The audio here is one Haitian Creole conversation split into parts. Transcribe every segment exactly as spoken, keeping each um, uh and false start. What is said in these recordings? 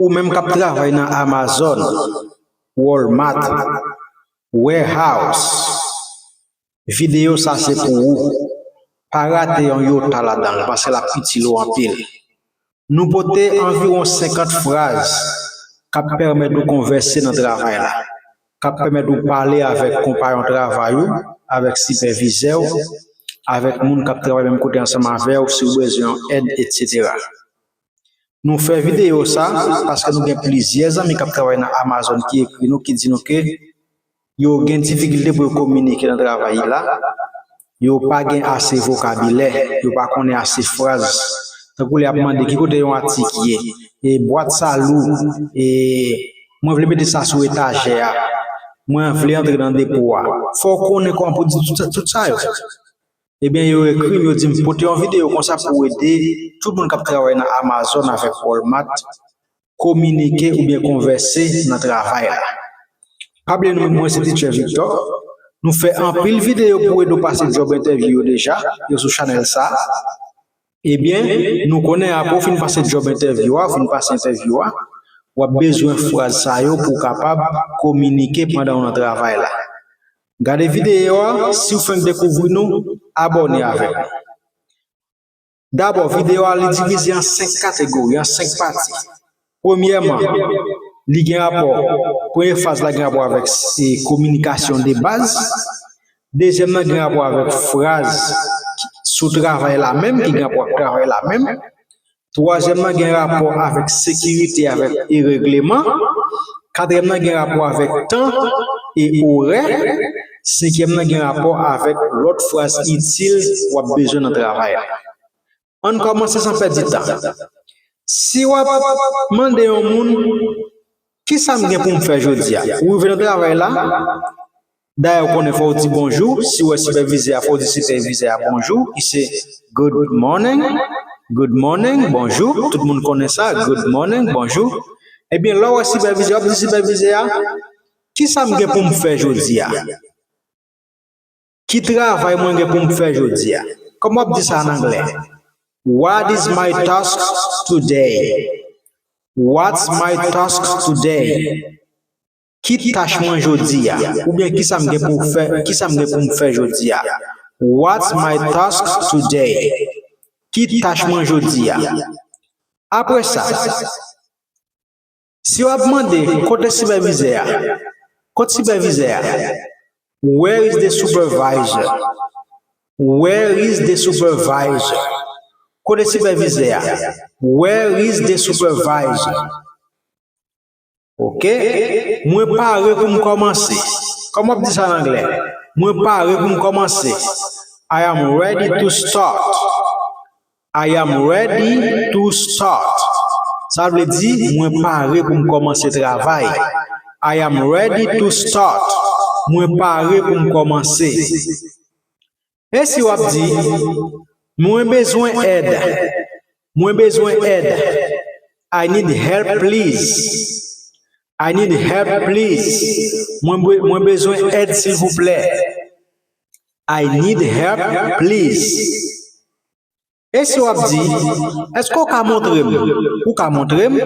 Ou menm k ap travay nan Amazon, Walmart, warehouse, videyo sa se pou ou. Pa rate yon yota ladan l, paske l ap itil ou anpil. Nou pote anviwon senkant fraz k ap pèmèt ou konvèse nan travay la, k ap pèmèt ou pale avèk konpayon travay ou, avèk sipèvizè w, avèk moun k ap travay menm kote ansanm avè w si w bezwen yon èd, etsetera. Nou fè videyo sa paske nou gen plizyè zanmi k ap travay nan Amazon ki ekri nou, ki di nou ke yo gen difikilte pou yo kominike nan travay la, yo pa gen ase vokabilè, yo pa konnen ase fraz. Tankou lè y ap mande ki kote yon atik ye, e bwat sa lou, e mwen vle mete sa sou etajè a, mwen vle antre nan depo a. Fò w konnen kòman pou di tout sa, tout sa yo. Ebyen, yo ekri m, yo di m pote yon videyo konsa pou ede tout moun k ap travay nan Amazon avèk Walmart kominike oubyen konvèse nan travay la. Pa bliye nou, mwen se Teacher Victor. Nou fè anpil videyo pou ede w pase job interview yo deja, yo sou chanèl sa. Ebyen, nou konnen apre w fin pase job interview a, w fin pase entèvyou a, w ap bezwen fraz sa yo pou w kapab kominike pandan w nan travay la. Gade videyo a, si w fenk dekouvri nou, abòne avèk nou. Dabò, videyo a li divize an senk kategori, an senk pati. Premyèman, li gen rapò, premye faz la gen rapò avèk, e, kominikasyon de baz. Dezyèm nan gen rapò avèk fraz sou travay la menm, ki gen rapò ak travay la menm. Twazyèm nan gen rapò avèk sekirite avèk, e, regleman. Katriyèm nan gen rapò avèk tan e orè. Senkyèm nan gen rapò avèk lòt fraz itil w ap bezwen nan travay la. Ann kòmanse san pèdi tan. Si w ap mande yon moun, "Kisa m gen pou m fè jodi a?" Ou rive nan travay la, dayè ou konnen fò w di bonjou. Si w wè sipèvizè a, fò w di sipèvizè a bonjou, ki se good morning, good morning, bonjou. Tout moun konnen sa, good morning, bonjou. Ebyen, lè w wè sipèvizè a, w ap di sipèvizè a, "Kisa m gen pou m fè jodi a?" Ki travay mwen gen pou m fè jodi a? Kòman w ap di sa an anglè? What is my task today? What's my task today? Ki tach mwen jodi a? Oubyen kisa m gen pou fè, kisa m gen pou m fè jodi a? What's my task today? Ki tach mwen jodi a? Apre sa, si w ap mande, "Kote sipèvizè a?" Kot sipèvizè a? Where is the supervisor? Where is the supervisor? Kote sipèvizè a? Where is the supervisor? Ok. Mwen pare pou m kòmanse. Kòman w ap di sa an anglè? Mwen pare pou m kòmanse. I am ready to start. I am ready to start. Sa vle di, mwen pare pou m kòmanse travay. I am ready to start. Mwen pare pou m kòmanse. E si w ap di, "Mwen bezwen èd. Mwen bezwen èd. I need help, please. I need help, please. Mwen be-, mwen bezwen èd, silvouplè. I need help, please." E si w ap di, "Èske w ka montre m?" Ou ka montre m?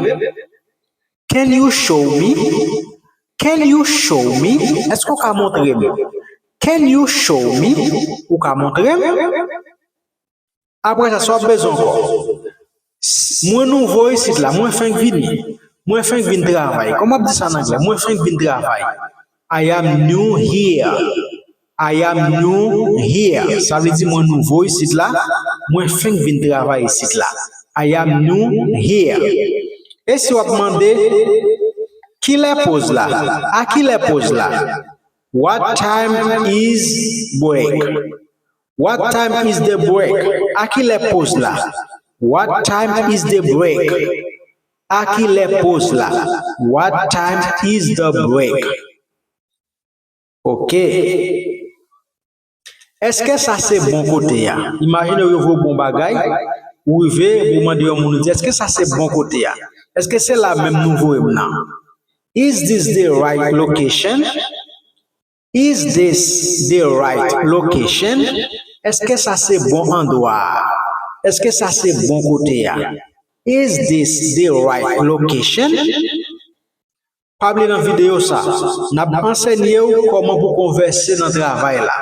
Can you show me? Can you show me? Èske w ka montre m? Can you show me? Ou ka montre m? Apre sa, sa w ap bezwen ankò? "Mwen nouvo isit la, mwen fenk vini. Mwen fenk vin travay." Kòman w ap di sa an anglè? "Mwen fenk vin travay." I am new here. I am new here. Sa vle di mwen nouvo isit la. Mwen fenk vin travay isit la. I am new here. E si w ap mande, "Kilè poz la? A kilè poz la?" What time is break? What time is the break? A kilè poz la? What time is the break? A kilè poz la? What time is the break? Ok. Èske sa se bon kote a? Imajine w yo voye w bon bagay, ou rive, ou mande yon moun, ou di, "Èske sa se bon kote a? Èske se la menm nou voye m nan?" Is this the right location? Is this the right location? Èske sa se bon andwa a? Èske sa se bon kote a? Is this the right location? Pa bliye nan videyo sa, n ap ansenye w kòman pou konvèse nan travay la.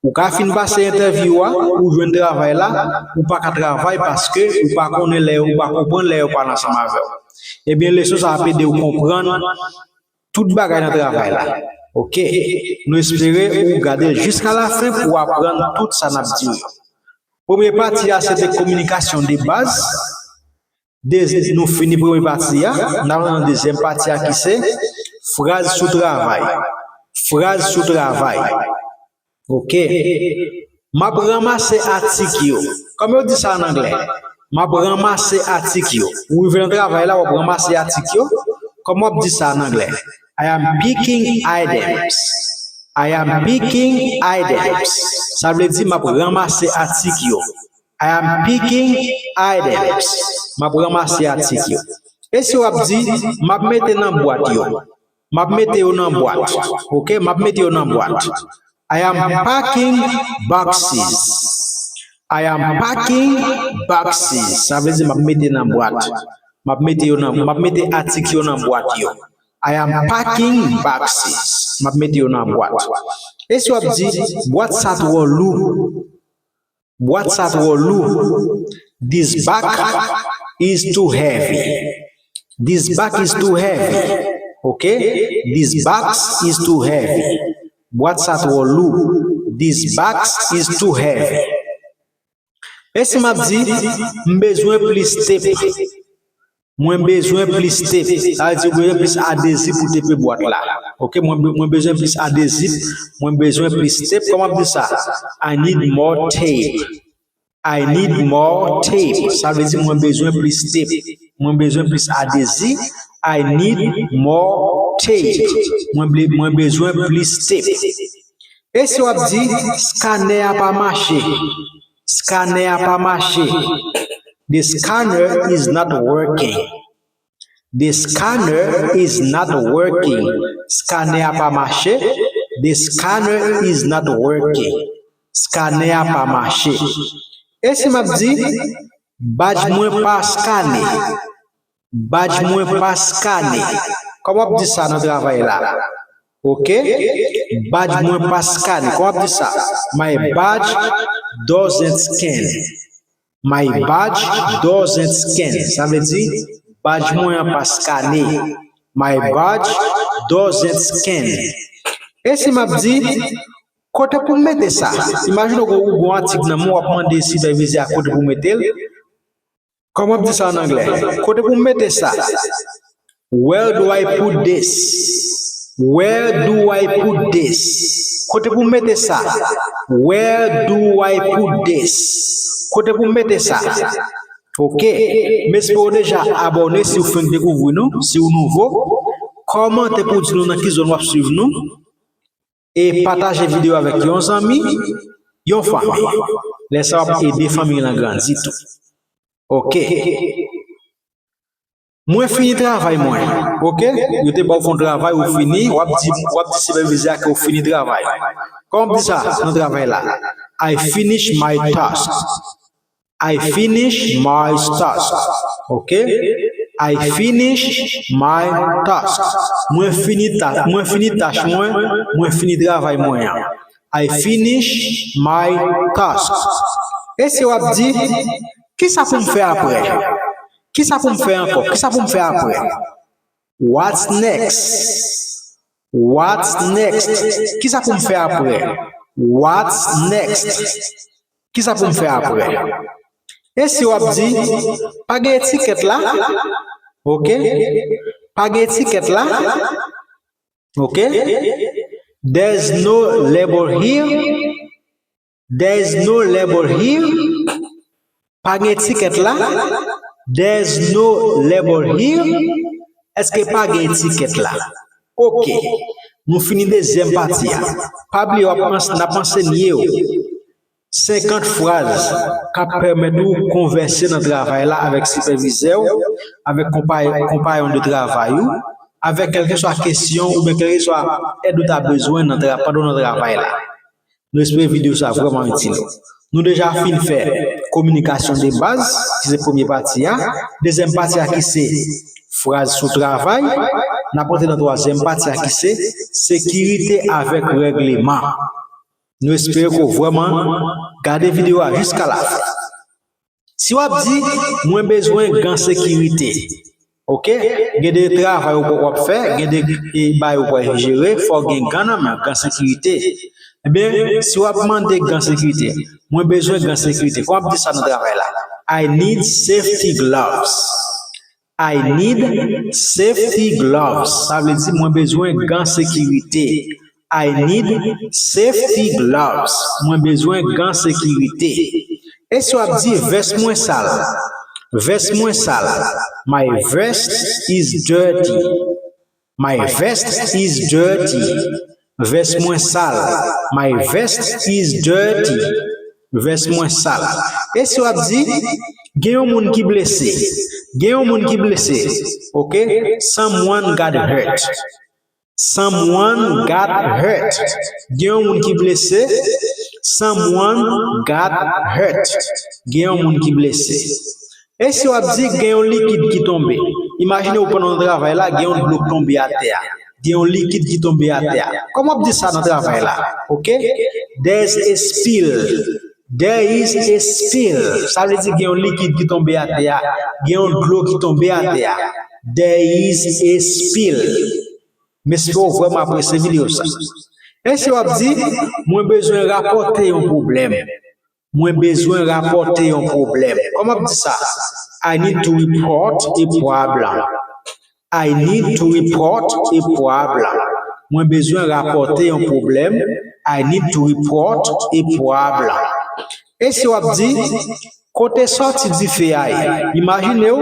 Ou ka fin pase entèvyou a, ou jwenn travay la, ou pa ka travay paske ou pa konnen lè yo, ou pa konprann lè yo pale ansanm avè w. Ebyen, leson sa ap ede w konprann tout bagay nan travay la. Oke, nou espere ou gade l jiska lafen pou w aprann tout sa n ap di w yo. Premye pati a se te kominikasyon de baz. De, nou fini premye pati a, n al nan dezyèm pati a ki se fraz sou travay. Fraz sou travay. Oke. M ap ranmase atik yo. Kòman yo di sa an anglè? M ap ranmase atik yo. Ou rive nan travay la, w ap ranmase atik yo. Kòman w ap di sa an anglè? I am picking items. I am picking items. Sa vle di m ap ranmase atik yo. I am picking items. M ap ranmase atik yo. E si w ap di, m ap mete nan bwat yo. M ap mete yo nan bwat. Oke, m ap mete yo nan bwat. I am packing boxes. I am packing boxes. Sa vle di m ap mete nan bwat. M ap mete yo nan, m ap mete atik yo nan bwat yo. I am packing boxes. M ap mete yo nan bwat. E si w ap di, bwat sa twò lou. Bwat sa twò lou. This bag is too heavy. This bag is too heavy. Oke? This bag is too heavy. Bwat sa twò lou. This bag is too heavy. E si m ap di, m bezwen plis tep. Mwen bezwen plis tep. Sa vle di ou bezwen plis adezi pou tepe bwat la. Oke, mwen, mwen bezwen plis adezi. Mwen bezwen plis tep. Kòman ap di sa? I need more tape. I need more tape. Sa vle di mwen bezwen plis tep. Mwen bezwen plis adezi. I need more tape. Mwen, ble- mwen bezwen plis tep. E si w ap di, scanner a pa mache. Scanner a pa mache. The scanner is not working. The scanner is not working. Scanner a pa mache. The scanner is not working. Scanner a pa mache. E si m ap di, badge mwen pa skane. Badge mwen pa skane. Kòman w ap di sa nan travay la? Oke? Badge mwen pa skane. Kòman w ap di sa? My badge doesn't scan. My badge doesn't scan. Sa vle di, badge mwen an pa skane. My badge doesn't scan. E si m ap di, kote pou m mete sa? Imajine w gon, w gon atik nan men w, w ap mande sipèvizè a kote pou w mete l. Kòman w ap di sa an anglè? Kote pou m mete sa? Where do I put this? Where do I put this? Kote pou m mete sa? Where do I put this? Kote pou m mete sa? Oke. M espere w deja abòne si w fenk dekouvri nou, si w nouvo. Kòmante pou w di nou nan ki zòn w ap swiv nou. E pataje videyo avèk yon zanmi, yon fanmi. Lè sa w ap ede fanmi lan grandi tou. Oke. Mwen fini travay mwen. Oke? Yo te ba w fè yon travay, ou fini, w ap di, w ap di sipèvizè a ke w fini travay. Kòman w ap di sa nan travay la? I finish my task. I finish my task. Oke? I finish my task. Mwen fini ta, mwen fini tach mwen, mwen fini travay mwen an. I finish my task. E si w ap di, kisa pou m fè apre? Kisa pou m fè ankò? Kisa pou m fè apre? What's next? What's next? Kisa pou m fè apre? What's next? Kisa pou m fè apre? E si w ap di, pa gen etikèt la? Oke? Pa gen etikèt la? Oke? There's no label here. There's no label here. Pa gen etikèt la. There's no label here. Èske pa gen etikèt la? Oke. Nou fini dezyèm pati a. Pa bliye w ap ans-, n ap ansenye w senkant fraz k ap pèmèt ou konvèse nan travay la avèk sipèvizè w, avèk konpay-, konpayon de travay ou, avèk kèlkeswa kesyon oubyen kèlkeswa èd ou ta bezwen nan tra-, pandan w nan travay la. Nou espere videyo sa vrèman itil ou. Nou deja fin fè kominikasyon de baz, ki se premye pati a. Dezyèm pati a ki se fraz sou travay. N ap antre nan twazyèm pati a ki se sekirite avèk règleman. Nou espere ke w vrèman gade videyo a jiska lafen. Si w ap di, mwen bezwen gan sekirite, oke? Gen de travay w w ap fè, gen de e, bagay w pral jere, fò w gen gan nan men w, gan sekirite. Ebyen, si w ap mande gan sekirite, mwen bezwen gan sekirite. Kòman w ap di sa nan travay la? I need safety gloves. I need safety gloves. Sa vle di, mwen bezwen gan sekirite. I need safety gloves. Mwen bezwen gan sekirite. E si w ap di, vès mwen sal. Vès mwen sal. My vest is dirty. My vest is dirty. Vès mwen sal. My vest is dirty. Vès mwen sal. E si w ap di, gen yon moun ki blese. Gen yon moun ki blese. Oke? Someone got hurt. Someone got hurt. Gen yon moun ki blese. Someone got hurt. Gen yon moun ki blese. E si w ap di gen yon likid ki tonbe? Imajine w pandan w travay la, gen yon dlo k tonbe atè a. Gen yon likid ki tonbe atè a. Kòman w ap di sa nan travay la? Oke? There's a spill. There is a spill. Sa vle di gen yon likid ki tonbe atè a. Gen yon dlo ki tonbe atè a. There is a spill. M espere w vrèman apresye videyo sa. E si w ap di, mwen bezwen rapòte yon pwoblèm. Mwen bezwen rapòte yon pwoblèm. Kòman ap di sa? I need to report a problem. I need to report a problem. Mwen bezwen rapòte yon pwoblèm. I need to report a problem. E si w ap di, kote sòti dife a ye? Imajine w,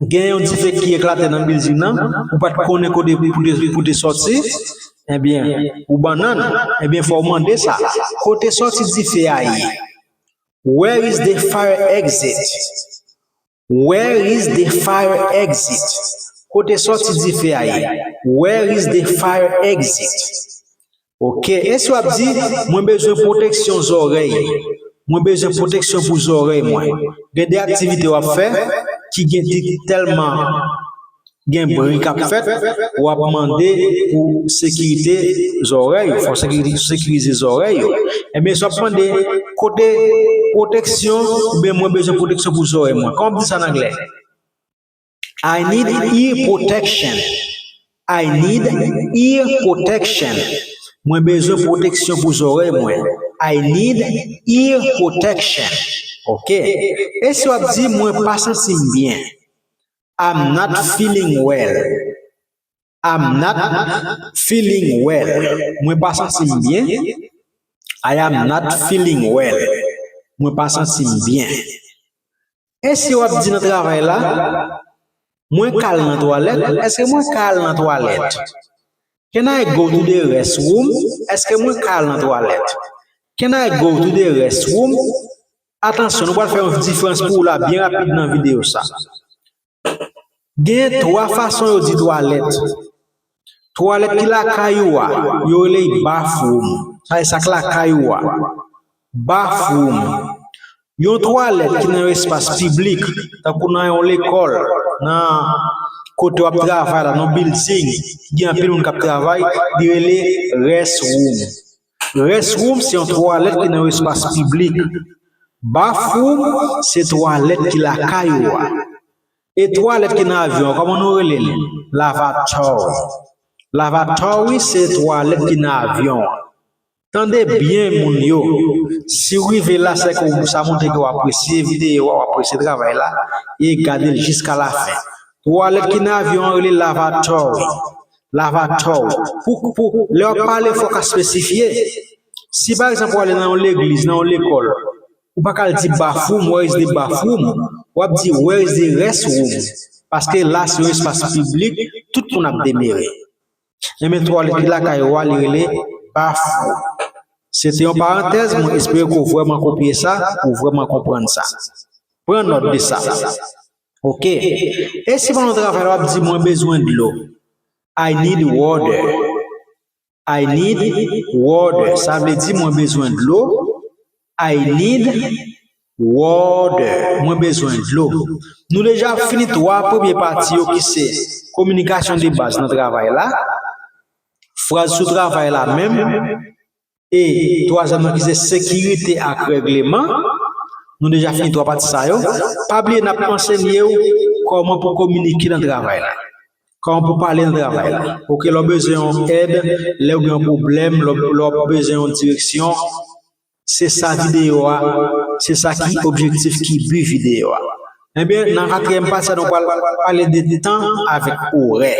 gen yon dife ki eklate nan bilding nan, ou pa t konnen kote pou te, pou te sòti, ebyen, ou bannann, ebyen, fò w mande sa. Kote sòti dife a ye? Where is the fire exit? Where is the fire exit? Kote sòti dife a ye? Where is the fire exit? Oke. E si w ap di, mwen bezwen pwoteksyon zòrèy. Mwen bezwen pwoteksyon pou zòrèy mwen. Gen de aktivite w ap fè ki gen, ki tèlman gen bri k ap fèt, w ap mande pou sekirite zòrèy ou, fò w sekiri-, sekirize zòrèy ou. Ebyen, si w ap mande kote pwoteksyon, oubyen mwen bezwen pwoteksyon pou zòrèy mwen. Kòman w ap di sa an anglè? I need ear protection. I need ear protection. Mwen bezwen pwoteksyon pou zòrèy mwen. I need ear protection. Oke. E si w ap di, mwen pa santi m byen? I'm not feeling well. I'm not feeling well. Mwen pa santi m byen. I am not feeling well. Mwen pa santi m byen. E si w ap di nan travay la, mwen ka al nan twalèt? Èske mwen ka al nan twalèt? Can I go to the restroom? Èske mwen ka al nan twalèt? Can I go to the restroom? Atansyon, nou pral fè yon diferans pou w la byen rapid nan videyo sa. Gen twa fason yo di twalèt. Twalèt ki lakay ou a, yo rele l bathroom. Sa e sa k lakay ou a. Bathroom. Yon twalèt ki nan yon espas piblik, tankou nan yon lekòl, nan kote w ap travay la, nan yon bilding, ki gen anpil moun k ap travay, li rele restroom. Restroom se yon twalèt ki nan yon espas piblik. Bathroom se twalèt ki lakay ou a. E twalèt ki nan avyon an, kòman nou rele l? Lavatory. Lavatory se twalèt ki nan avyon an. Tande byen, moun yo. Si w rive la, se ke w, sa montre ke w apresye videyo a, w apresye travay la, e gade l jiska lafen. Twalèt ki nan avyon an rele lavatory. Lavatory. Pou, pou, lè w ap pale, fòk w ka espesifye. Si, pa egzanp, w ale nan yon legliz, nan yon lekòl, ou pa ka al di bathroom, where is the bathroom? W ap di, where is the restroom? Paske la, se yon espas piblik, tout moun ap demere. Ebyen, twalèt ki lakay ou a, li rele bathroom. Se te yon parantèz, mwen espere ke w vrèman kopye sa, ou vrèman konprann sa. Pran nòt de sa. Oke. E si pandan w travay la, w ap di, mwen bezwen dlo? I need water. I need water. Sa vle di, mwen bezwen dlo. I need Water. Mwen bezwen dlo. Nou deja fini twa premye pati yo ki se kominikasyon de baz nan travay la, fraz sou travay la menm, e twazyèm nan ki se sekirite ak règleman. Nou deja fini twa pati sa yo. Pa bliye n ap ansenye w kòman pou kominike nan travay la. Kòman pou pale nan travay la. Oke, lè w bezwen yon èd, lè w gen yon pwoblèm, lè w lè w bezwen yon direksyon, se sa videyo a, se sa ki objektif, ki bi videyo a. Ebyen, nan katriyèm pati a, nou pral pale de tan avèk orè.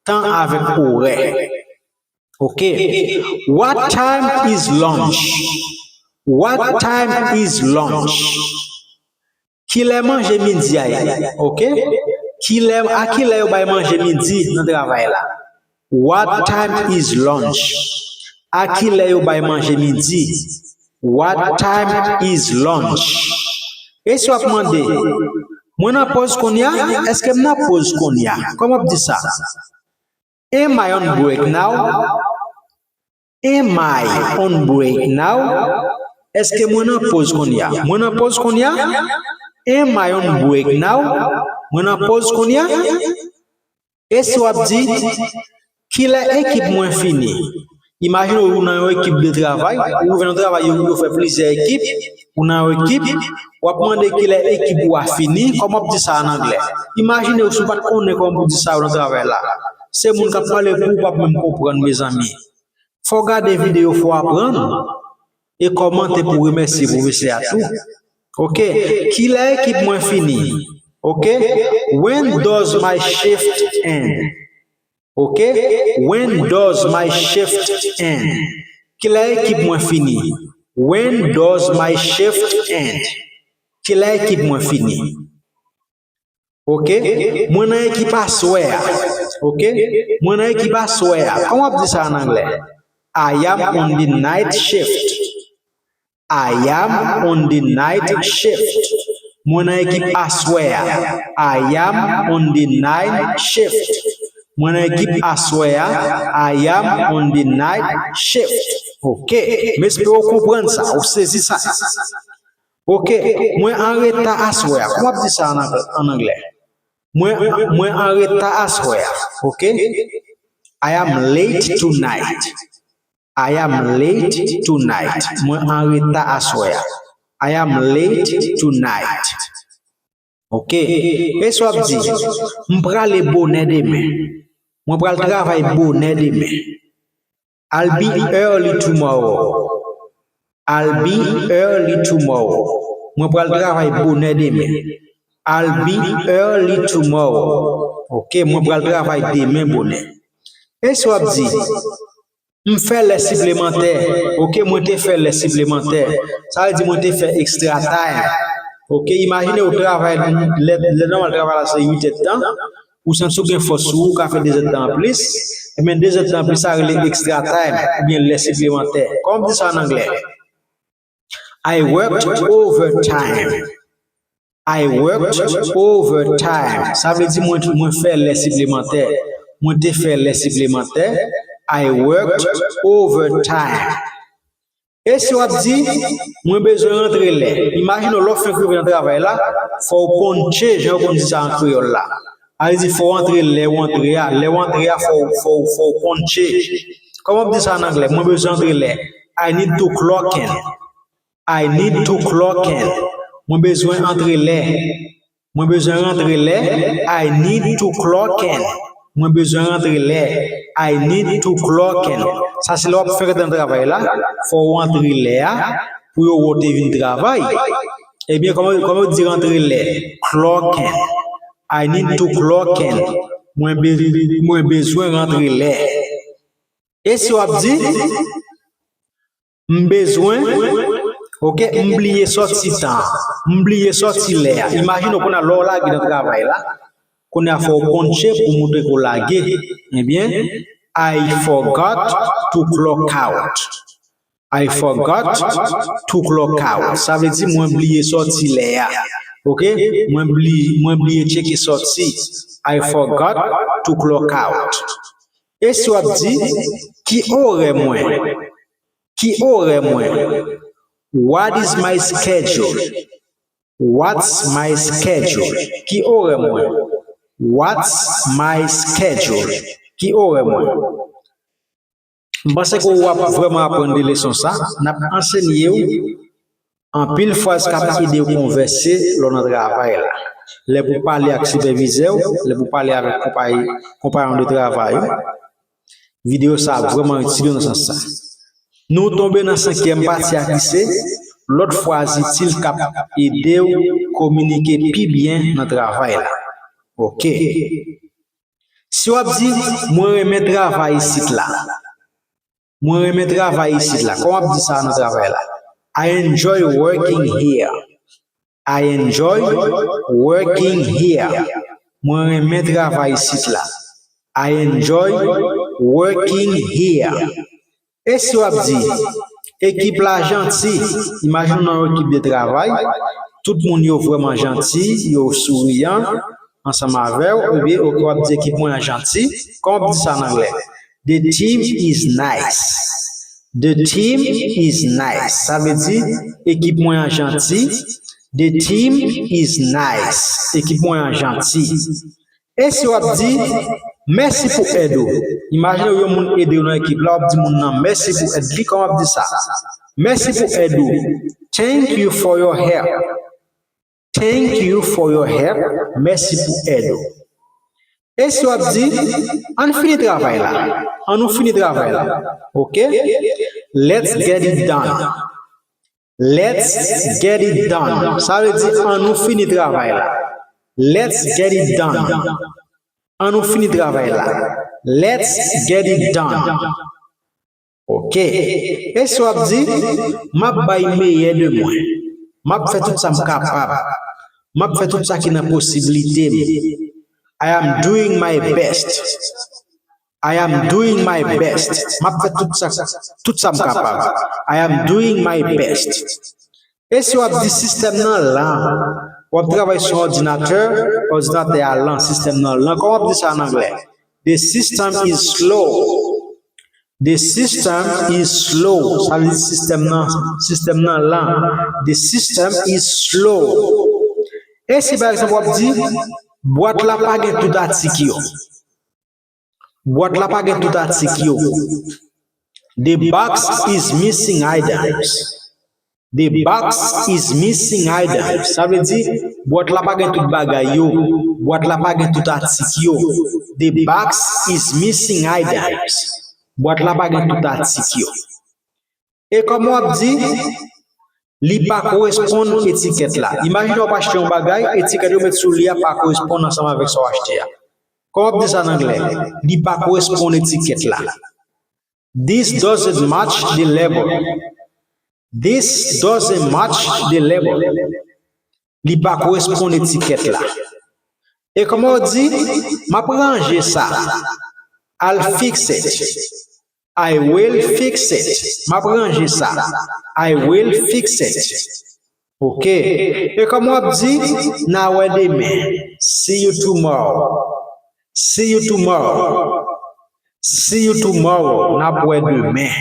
Tan avèk orè. Oke. What time is lunch? What time is lunch? Kilè manje midi a ye? Oke. Kilè, a kilè yo bay manje midi nan travay la? What time is lunch? A kilè yo bay manje midi? What time is lunch? E si w ap mande, mwen nan pòz kounye a? Èske m nan pòz kounye a? Kòman w ap di sa? Am I on break now? Am I on break now? Èske mwen nan pòz kounye a? Mwen nan pòz kounye a? Am I on break now? Mwen nan pòz kounye a? E si w ap di, kilè ekip mwen fini? Imajine w nan yon ekip de travay, ou rive nan travay, yo, yo fè plizyè ekip, ou nan yon ekip, w ap mande kilè ekip ou a fini, kòman w ap di sa an anglè? Imajine w, si w pa t konnen kòman pou di sa yo nan travay la, se moun k ap pale pou ou p ap menm konprann, mezanmi. Fò w gade videyo, fò w aprann, e kòmante pou w remèsye pwofesè a tou. Oke, kilè ekip mwen fini? Oke, when does my shift end? Oke, when does my shift end? Kilè ekip mwen fini? When does my shift end? Kilè ekip mwen fini? Oke, mwen nan ekip aswè a. Oke, mwen nan ekip aswè a. Kòman w ap di sa an anglè? I am on the night shift. I am on the night shift. Mwen nan ekip aswè a. I am on the night shift. Mwen nan ekip aswè a. I am on the night shift. Oke, m espere w konprann sa, w sezi sa. Oke, mwen anreta aswè a. Kòman w ap di sa an ang- an anglè? Mwen, mwen anreta aswè a. Oke? I am late tonight. I am late tonight. Mwen anreta aswè a. I am late tonight. Oke. E sa w ap di? M prale bonè demen. Mwen pral travay bonè demen. I'll be early tomorrow. I'll be early tomorrow. Mwen pral travay bonè demen. I'll be early tomorrow. Oke, mwen pral travay demen bonè. E sa w ap di? M fè lè siplemantè. Oke, mwen te fè lè siplemantè. Sa vle di mwen te fè extra time. Oke, imajine w travay, lè, lè nòmal travay la se uit èdtan, ou santi w gen fòs sou ou, ou ka fè de zèdtan anplis, ebyen de zèdtan anplis sa rele extra time, oubyen lè siplemantè. Kòman w di sa an anglè? I worked overtime. I worked overtime. Sa vle di mwen, mwen fè lè siplemantè. Mwen te fè lè siplemantè. I worked overtime. E si w ap di, mwen bezwen rantre lè. Imajine w, lè w fenk rive nan travay la, fò w ponche, jan yo konn di sa an kreyòl la. Sa vle di fò w antre lè w antre a. Lè w antre a, fò w, fò w, fò w ponche. Kòman w ap di sa an anglè? Mwen bezwen antre lè. I need to clock in. I need to clock in. Mwen bezwen antre lè. Mwen bezwen rantre lè. I need to clock in. Mwen bezwen rantre lè. I need to clock in. Sa se lè w ap fenk rantre nan travay la, fò w antre lè a pou yo wè w te vin travay. Ebyen, kòman, kòman yo di rantre lè? Clock in. I need to clock in. Mwen be-, mwen bezwen rantre lè. E si w ap di, m bezwen, oke, m bliye sòti tan an. M bliye sòti lè a. Imajine w kounye a lè w lage nan travay la, kounye a fò w ponche pou montre ke w lage. Ebyen, I forgot to clock out. I forgot to clock out. Sa vle di mwen bliye sòti lè a. Oke? Mwen bli-, mwen bliye tcheke sòti. I forgot to clock out. E si w ap di, ki orè mwen? Ki orè mwen? What is my schedule? What's my schedule? Ki orè mwen? What's my schedule? Ki orè mwen? M panse ke w ap vrèman aprann de leson sa. N ap ansenye w anpil fraz k ap ede w konvèse lè w nan travay la. Lè pou w pale ak sipèvizè w, lè pou w pale avèk konpayi, konpayon de travay ou. Videyo sa ap vrèman itil ou nan sans sa. Nou tonbe nan senkyèm pati a ki se lòt fraz itil k ap ede w kominike pi byen nan travay la. Oke. Si w ap di, "Mwen renmen travay isit la." Mwen renmen travay isit la. Kòman w ap di sa nan travay la? I enjoy working here. I enjoy working here. Mwen renmen travay isit la. I enjoy working here. E si w ap di, "Ekip la janti." Imajine w nan yon ekip de travay, tout moun yo vrèman janti, yo souriyan ansanm avè w, ebyen, oke, w ap di, "Ekip mwen an janti." Kòman w ap di sa an anglè? The team is nice. The team is nice. Sa vle di, ekip mwen an janti. The team is nice. Ekip mwen an janti. E si w ap di, "Mèsi pou èd ou." Imajine w yon moun ede w nan ekip la, w ap di moun nan, "Mèsi pou èd li." Kòman w ap di sa? "Mèsi pou èd ou." Thank you for your help. Thank you for your help. Mèsi pou èd ou. E si w ap di, "Ann fini travay la." Ann nou fini travay la. Oke? Let's get it done. Let's get it done. Sa vle di, "Ann nou fini travay la." Let's get it done. Ann nou fini travay la. Let's get it done. Oke. E si w ap di, "M ap bay meyè de mwen. M ap fè tout sa m kapab. M ap fè tout sa ki nan posiblite m. I am doing my best. I am doing my best." M ap fè tout sa, tout sa m kapab. I am doing my best. E si w ap di, "Sistèm nan lan." W ap travay sou òdinatè, òdinatè a lan, sistèm nan lan. Kòman w ap di sa an anglè? The system is slow. The system is slow. Sa vle di sistèm nan, sistèm nan lan. The system is slow. E si, pa egzanp, w ap di, "Bwat la pa gen tout atik yo." Bwat la pa gen tout atik yo. The box is missing items. The box is missing items. Sa vle di, bwat la pa gen tout bagay yo. Bwat la pa gen tout atik yo. The box is missing items. Bwat la pa gen tout atik yo. E kòman w ap di, "Li pa koresponn etikèt la"? Imajine w ap achte yon bagay, etikèt yo met sou li a pa koresponn ansanm avèk sa w achte a. Kòman w ap di sa an anglè? "Li pa koresponn etikèt la." This doesn't match the label. This doesn't match the label. Li pa koresponn etikèt la. E kòman w di, "M ap ranje sa"? I'll fix it. I will fix it. M ap ranje sa. I will fix it. Oke. E kòman w ap di, "N a wè demen"? See you tomorrow. See you tomorrow. See you tomorrow. N ap wè demen.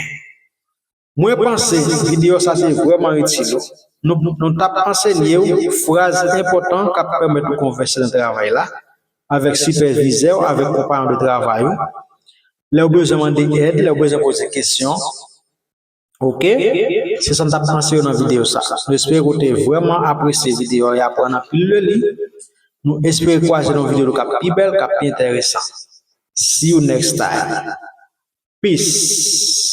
Mwen panse videyo sa te vrèman itil ou. Nou, nou t ap ansenye w fraz enpòtan k ap pèmèt ou konvèse nan travay la, avèk sipèvizè w, avèk konpayon de travay ou. Lè w bezwen mande èd, lè w bezwen poze kesyon. Oke? Se sa n t ap ansenye w nan videyo sa. Nou espere ke w te vrèman apresye videyo a e aprann anpil de li. Nou espere kwaze nan yon videyo k ap pi bèl, k ap pi enteresan. See you next time. Peace.